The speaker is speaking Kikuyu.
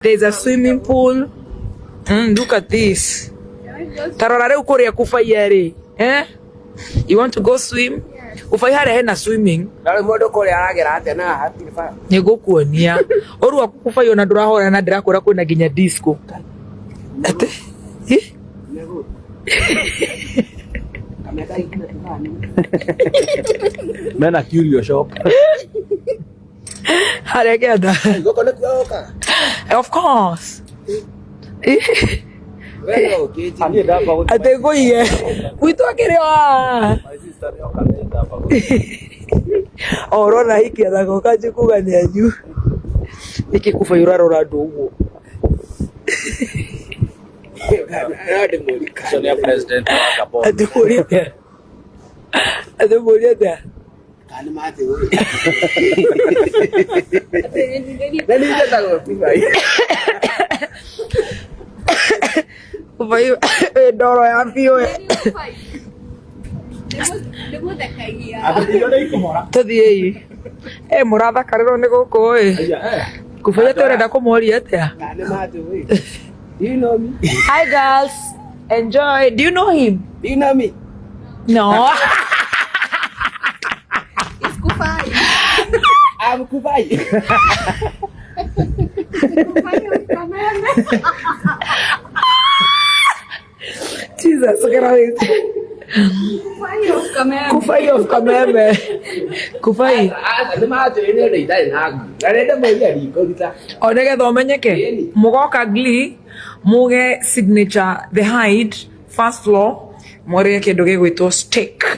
There's a swimming pool. Look at this. Tarora rĩu kũrĩa kubaia rĩ. Eh? You want to go swim? Kubai harĩa hena swimming. Na rĩu mũndũ kũrĩa aragera atĩa na hatirĩ bara? Nĩ ngũkuonia. Ũru waku kubai ona ndũrahora na ndĩrakwĩra kwĩna nginya disco. Atĩ? Ih? Mena curio shop. Harĩa kĩanda. Gũkũ nĩkuo ũkaga? Of course. We no ũkĩnjĩre. Niĩ ndamba gũthiĩ. Atĩ ngũige. Gwitũ akĩrĩ o haha. My sister nĩoka nĩ ndamba gũthiĩ. O ũrona hiki athagoka njikuga nĩ anyu. Nĩkĩ kubai ũrarora andũ ũguo? No ndĩmũririkane. Ũcio nĩ president wa Gabon. Atĩ mũrie atĩa? Atĩ mũrie atĩa? Kana nĩ matĩ ũyũ. Na niĩ njetagwo Kubai. Kubai wĩ ndoro ya biũ. Atĩ irio nĩ ikũhora. Tũthiĩi. Ĩ mũrathakarĩrwo nĩ gũkũ ĩ. Aya, eh. Kubai atĩ ũrenda kũmoria atĩa? Kana nĩ matĩ ũyũ. Do you know me? Hi girls. Enjoy. Do you know him? Do you know me? No. It's Kufai. I'm Kubai. Kufai of Kameme. Jesus Christ. Kufai of Kameme. Kufai of Kameme. Kufai. Aca nĩ matĩ nĩ ũndũ itarĩ na ngui. Na nĩ ndĩmũria ndikũruta. O nĩgetha ũmenyeke. Ĩni. Mũgoka Glee, muge signature the Hyde first floor, mũrĩe kĩndũ gĩgwĩtwo steak.